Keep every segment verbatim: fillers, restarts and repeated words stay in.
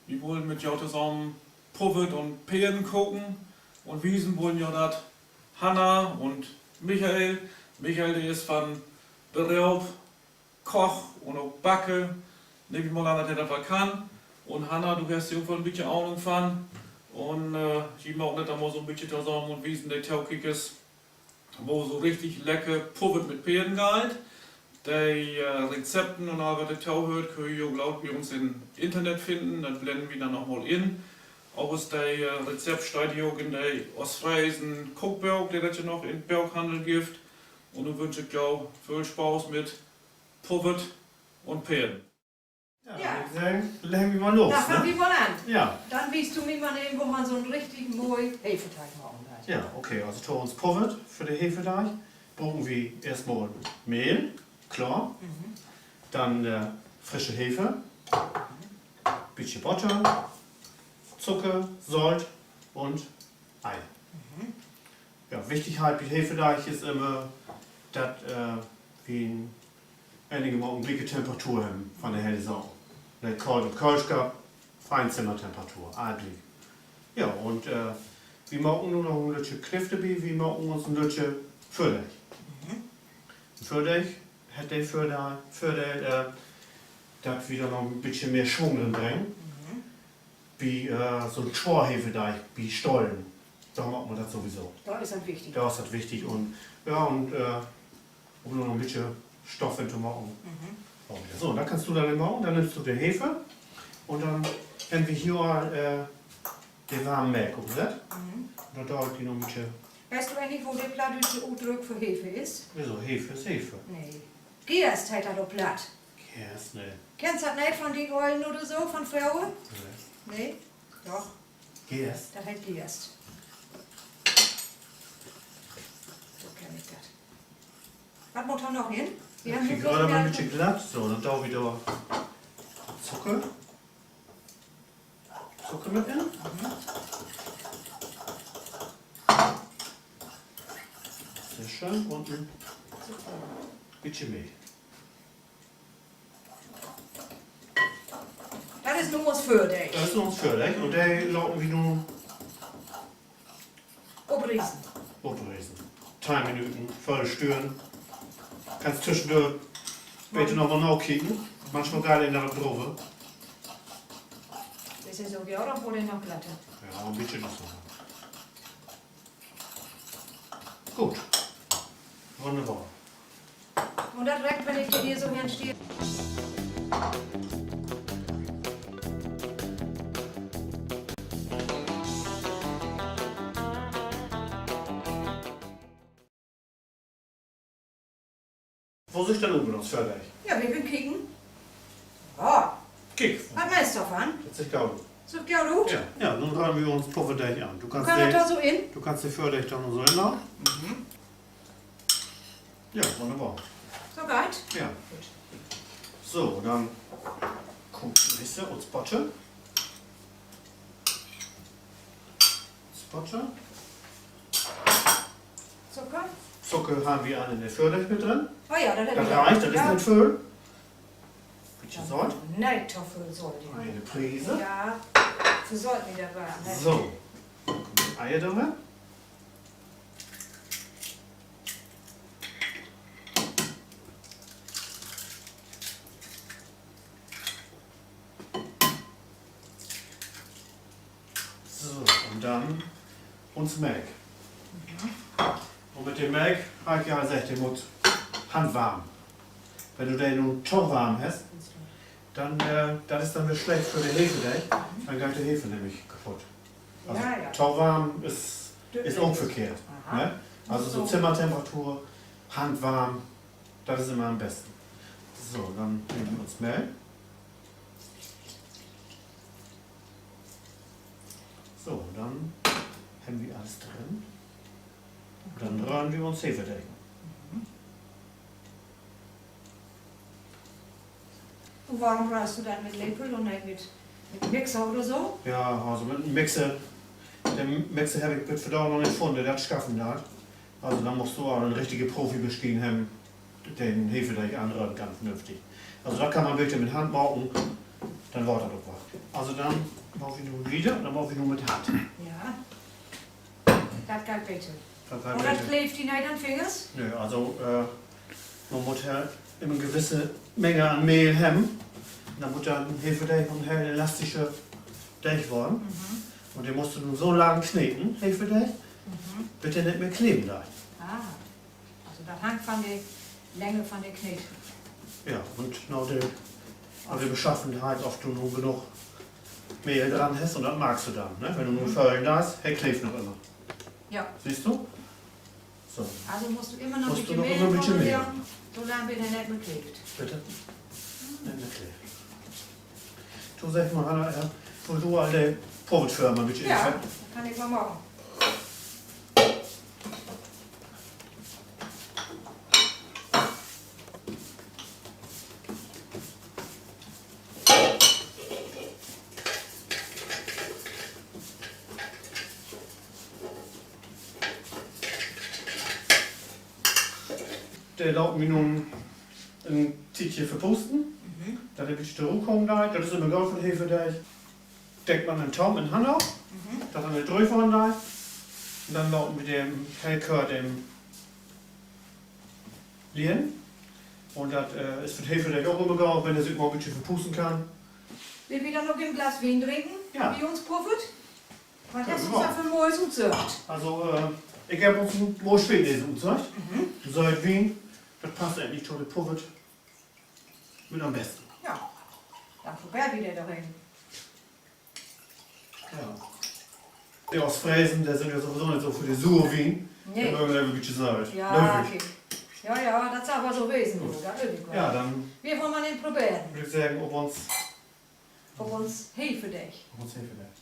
Wi wullen mit jo tosamen Puvet un Peren koken un wiesen wullen jo dat Hanna un Michael. Michael, de is van Beroop Koch un ok Backe. Nehm ik mal an, dat he dat woll kann. Un Hanna, du hest ja ok woll en bietje Ahnung van. Un, äh, ji maken dat denn mal so 'n bietje tosamen un wiesen de Tokiekers, wo so richtig lecker Puvet mit Peren geiht. De, äh, Rezepten un all, wat dorto höört, köönt ji ok, glööv ik, bi uns in Internet finnen. Dat blennen wi denn noch mal in. Avers de, äh, Rezept steiht ja ok in de Oostfresen Kookbook, de dat ja noch in Bookhannel gifft. Un nu wünsch ik jo völ Spaaß mit Puvet un Peren. Ja, denn würr ik seggen, leggen wi mal los, ne? Denn fangt wi mal an. Ja. Denn wiest du mi mal even, wo man so 'n richtig moi Hefeteig maken deit. Ja, okay, also to uns Puvet för de Hefeteig bruken wi eerstmal Mehl, klaar. Denn, äh, frische Hefe, bietje Botter, Zucker, Solt un Ei. Ja, wichtig halt bi Hefedeig is immer, dat, äh, wi en, enigermaten glieke Temperatur hebben van de hele Saak. Ne, koolt in Köhlschapp, Feenzimmertemperatur, all gliek. Ja, un, äh, wi maken nu noch en lüttje Kniff dorbi, wi maken uns en lüttje Vördeeg. En Vördeeg hett de Vördeel, Vördeel, äh, dat wi dor noch en bietje mehr Schwung rin brengen. Bi, äh, so 'n Swoorhefedeig, bi Stollen, dor maakt man dat sowieso. Dor is dat wichtig. Dor is dat wichtig un, ja, un, äh, üm noch en bietje Stoff in to maken. So, dat kannst du denn maken. Denn nimmst du de Hefe un denn hebbt wi hier al, äh, de warme Melk opsett. Dor do ik di noch en bietje. Weetst du egentlich, wo de plattdüütsche Utdruck för Hefe is? Wieso? Hefe is Hefe. Nee. Geest heet dat op Platt. Geest, nee. Kennst dat neet van dien Ollen oder so, van fröher? Nee. Nee? Doch. Geest? Dat heet Geest. So kenn ik dat. Wat mutt dor noch in? Wi hebbt nu graad mal en bietje glatt, so, denn doot wi dor Zucker, Zucker mit in. Sehr schön. Un en bietje Mehl. Dat is nu uns Vördeeg. Dat is uns Vördeeg. Un de laten wi nu opriesen. Opriesen. Teihn Minüten, Vördelstünn. Kannst tüschendör beter noch mal nakieken. Manchmal geiht een dor dröver. Is ja so, ja, oder wurr de noch glatter? Ja, en bietje noch so. Goot. Wunnerbor. Un dat reckt, wenn ik hier so hen steih. Wo süht dat ut mit uns Vördeeg? Ja, wi wüllt kieken. Ja. Kiek. Wat meenst du dorvan? Dat süht goot ut. Süht goot ut? Ja, ja, nu röhren wi uns Pufferdeeg an. Du kannst dat dor so in, du kannst de Vördeeg denn so inladen. Ja, wunnerbor. So geiht? Ja. So, denn kummt nächste uns Botter. Uns Botter. Zucker? Zucker harrn wi al in de Vördeeg mit drin. Oh ja, dat reicht, dat is nich völ. Bietje Solt. Nee, to völ Solt. Ene Prise. Ja, völ Solt nich dorbi, ne? So, kummt Eier drin. So, un denn uns Melk. Un mit de Melk, harr ik ja seggt, de mutt handwarm. Wenn du de nu to warm hest, denn, äh, dat is denn weer slecht för de Hefedeeg. Denn geiht de Hefe nämlich kaputt. Also, to warm is, is ok verkehrt, ne? Also so Zimmertemperatur, handwarm, dat is immer an'n besten. So, denn nehmt wi uns Melk. So, denn hebbt wi allens drin. Denn röhren wi uns Hefedeeg an. Un worüm röhrst du denn mit Lepel un nich mit, mit Mixer oder so? Ja, also mit en Mixer, de Mixer heff ik bit vandaag noch nich funnen, de dat schaffen deit. Also denn musst du al en richtige Profimaschien hebben, de den Hefedeeg anröhren kann, vernünftig. Also dat kann man beter mit Hand maken. Denn warrt dat ok wat. Also denn maakt wi nu wieder, denn maakt wi nu mit Hand. Ja. Dat geiht beter. Oder kleevt di nich an Fingers? Nee, also, äh, man mutt ja immer en gewisse Menge an Mehl hebben. Denn mutt dat en Hevedeeg en heel elastische Deeg worrn. Un de musst du nu so lang kneden, Hevedeeg, bit de nich mehr kleven deit. Also dat hangt van de Länge van de Kneed. Ja, un na de, na de Beschaffenheit, of du nu genoog Mehl dran hest, un dat markst du denn, ne? Wenn du nu föhlen deist, he kleevt noch immer. Ja. Sühst du? So. Also musst du immer noch en beten Mehl dran leggen, so lang bit he nich mehr kleevt. Bitte? Nich mehr kleevt. Du, segg mal, Hanna, ja, wullt du al de Puffetförm en beten infetten? Dat kann ik mal maken. De laat wi nu en Tiedje verpusten. Dat de en beten to Roh kamen deit. Dat is immer goot för Hevedeeg. Deckt man en Taum in Hand op, dat he dröög worrn deit. Un denn laten wi den heel kort even liggen. Un dat is för Hevedeeg ok immer goot, wenn he sük mal en beten verpusten kann. Will wi denn ok en Glas Wien drinken? Ja. Bi uns Puffet? Wat hest du dor för Mois utsöcht? Also, ik heff uns en Mois Spetnäs utsöcht. Sööt Wien, dat passt egentlich to de Puffet mit an'n besten. Ja, denn verbeer wi de doch even. Ja. De Oostfresen, de sünd ja sowieso nich so för de suren Wien. Nee. De möögt even en beten sööt. Ja, okay. Ja, ja, dat is aver so wesen, dat weet ik woll. Ja, denn, wi wüllt mal den proberen. Würr ik seggen, op uns, op uns Hevedeeg. Op uns Hevedeeg.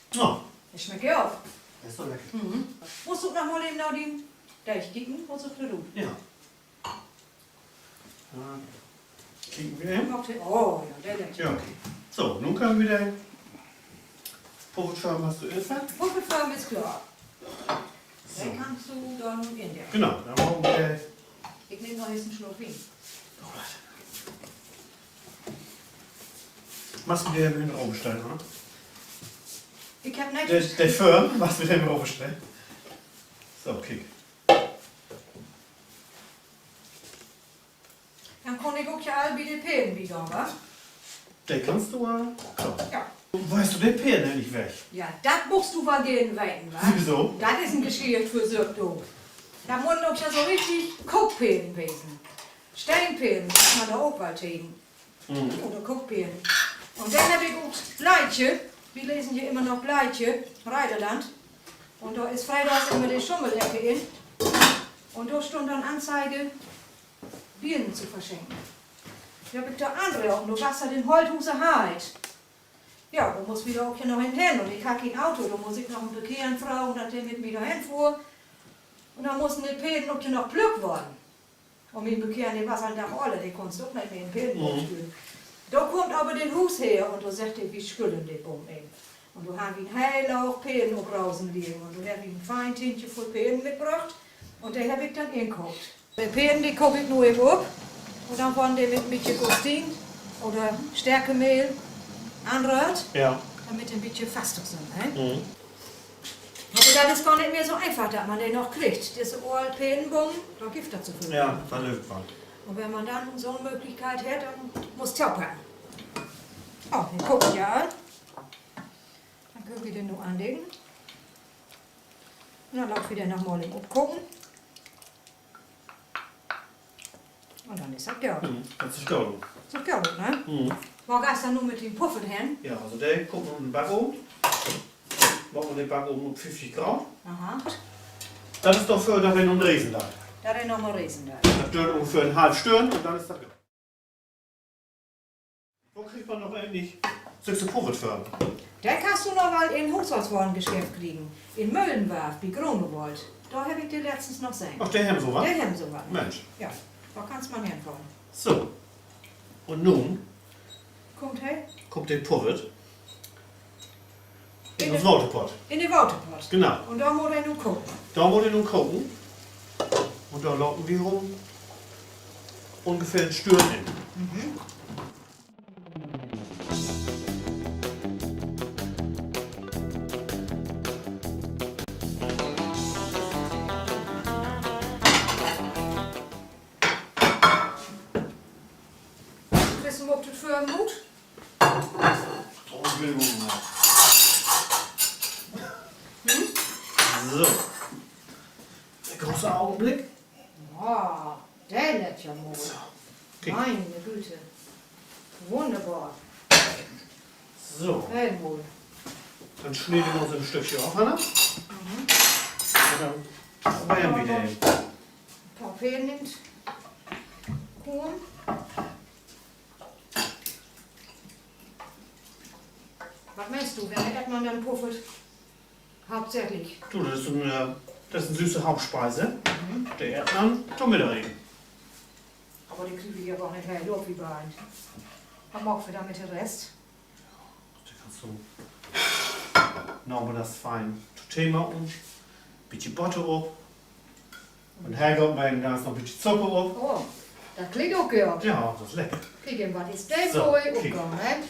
Ja. De smeckt ja ok. De is so lecker. Musst du ok noch mal even na dien Deeg kieken, wo süht dat ut? Ja. Denn kieken wi even. Oh ja, de lett. Ja. So, nu köönt wi de Puffetförm, hest du eerst wat? Puffetförm is klaar. So. De kannst du denn in de. Genau, denn maken wi de. Ik nehm noch eerst en Sluck Wien. Magst du de even röverstellen, oder? Ik heff nich de Förm, magst du de even röverstellen? So, kiek. Denn kunn ik ok ja al bi de Peren bigahn, wa? De kannst du al. So. Ja. Wo hest du de Peren egentlich weg? Ja, dat muchst du woll geern weten, wa? Wieso? Dat is en Geschicht för sük, du. Dat mutten ok ja so richtig Kookperen wesen. Steenperen seggt man dor ok woll tegen. Oder Kookperen. Un denn heff ik ok Blaadje, wi lesen hier immer noch Blaadje, Reiderland. Un dor is freedags immer de Schummelecke in. Un dor stunn denn Anzeige, Birnen zu verschenken. Dor heff ik dor anropen, dor was dat in Holthuserheide. Ja, dor muss wi dor ok ja noch hen un ik harr keen Auto, dor muss ik noch en Bekannten fragen, dat de mit mi dor hen fohr. Un denn mussen de Peren ok ja noch plückt worrn. Un mien Bekannte, de was al en Dag oller, de kunnst ok nich mehr in Perenboom stellen. Dor kummt aver de Huusheer un dor seggt he, wi schüllen de Boom even. Un dor harrn wi en heel Laag Peren op Rosen liggen. Un dor heff ik en fein Tientje vull Peren mitbrocht. Un de heff ik denn inkookt. De Peren, de kook ik nu even op. Un denn worrn de mit en beten Gostin oder Stärkemehl anröhrt, dormit de en beten faster sünd, ne? Aver dat is gor nich mehr so eenfach, dat man de noch kriggt. Disse ole Perenboom, dor gifft dat so veel. Ja, dat löppt man. Un wenn man denn so'n Mööglichkeit hett, denn mutt man topacken. Oh, de kookt ja al. Denn köönt wi de nu anleggen. Un denn laat wi de noch mal even opkoken. Un denn is dat goot. Dat is goot, ne? Wo geihst du nu mit dien Puffet hen? Ja, also de kummt nu in den Backoven. Maakt man den Backoven op fieftig Graad. Dat is dorför, dat de noch resen deit. Dat de noch mal resen deit. Dat düürt ungefähr en halv Stünn un denn is dat goot. Wo kriggt man noch egentlich sükse Puffetförm? De kannst du noch mal in Huusholtswarengeschäft kriegen. In Möhlenwarft bi Gronewold. Dor heff ik de letztens noch sehn. Och, de hebben so wat? De hebben so wat. Mensch. Ja, dor kannst man henfohren. So. Un nu kummt he, kummt de Puffet in uns Waterpott. In de Waterpott. Genau. Un dor mutt he nu koken. Dor mutt he nu koken. Un dor laten wi hum ungefähr en Stünn in. Kriegst du 'm ok to föhren, Mut? Hm? So. De grote Ogenblick. Ah, de lett ja mal. So. Kiek. Meine Güte. Wunderbar. So. Heel mooi. Denn snieden wi uns en Stückje af, Hanna. Un denn probeert wi de. Paar Peren in 't Kuchen. Wat meenst du, wenn de Eerdmann denn puffert? Hauptsächlich. Du, dat is en, äh, dat is en süße Hauptspeise. De Eerdmann to'n Middageten. Aver de kriegt wi ja gor nich heel op, wi beiden. Wat maakt wi denn mit de Rest? De kannst du namiddags fein to Tee maken. Bietje Botter op. Un Helga un mi, dor is noch en bietje Zucker op. Oh, dat klingt ok goot. Ja, dat is lecker. Kiek, wat is de mooi opgahn, ne?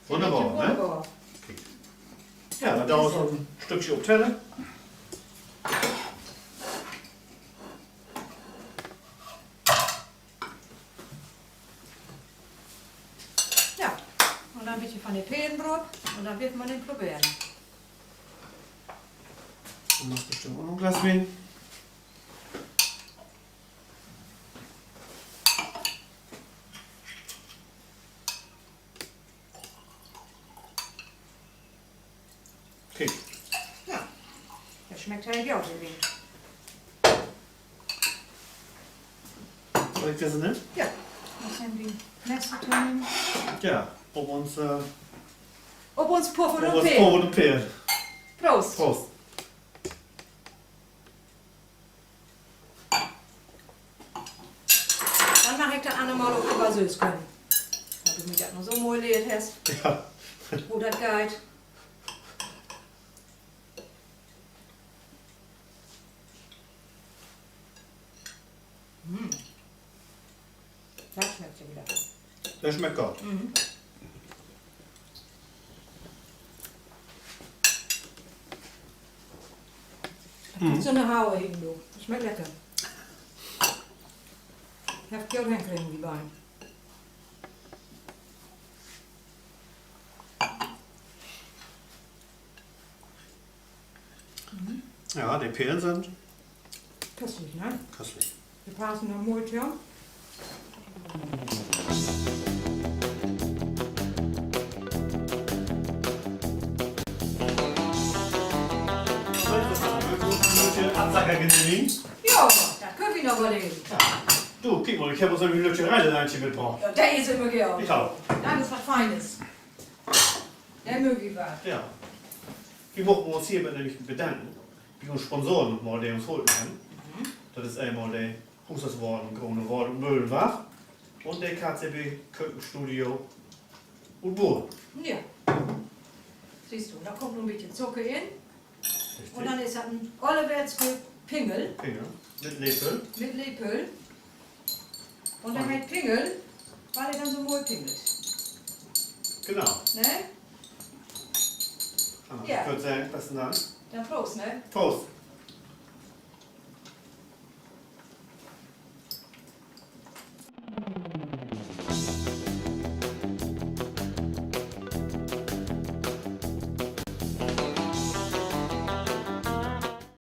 Wunnerbar, ne? Wunnerbar. Kiek. Ja, denn doot wi uns en Stückje op Teller. Ja, un denn bietje van de Peren drop un denn will man den proberen. Du maakst bestimmt ok noch en Glas Wien. Kiek. Ja. Dat smeckt heel goot, de Wien. Sall ik disse nehmen? Ja. Wat hebb wi denn? Messer to nehmen? Ja, op uns, äh, op uns Puffer un Peer. Proost. Proost. Denn mag ik dat anner Mal ok över Söös könen. Wiel du mi dat nu so mooi lehrt hest. Ja. Wo dat geiht. Mm. Dat smeckt ja wedder. Dat smeckt goot. Mhm. Dat is so 'ne Hauer in, du. Smeckt lecker. Hebbt goot henkregen, de beiden. Mhm. Ja, de Peren sünd köstlich, ne? Köstlich. De passen dor mooi to. Afsacker gifft dat nich. Ja, dat köönt wi noch mal even. Ja. Du, kiek mal, ik heff uns en lüttje Reiseleintje mitbrocht. Ja, de is immer geern. Ja. Dat is wat Feines. De möög wi wat. Ja. Wi muchen uns hier nämlich bedanken bi uns Sponsoren nochmal, de uns holpen hebben. Mhm. Dat is eenmal de Huusdiersworen Groenewold un Möhlenbach un de K C B Kökenstudio ut Buren. Ja. Sühst du, dor kummt nu en bietje Zucker in. Richtig. Un denn is dat en ollerwäörts Pingel. Pingel. Mit Lepel. Mit Lepel. Un de heet Pingel, wiel he denn so mooi pingelt. Genau. Ne? Ah, ja. Ik würr seggen, besten Dank. Denn Proost, ne? Proost.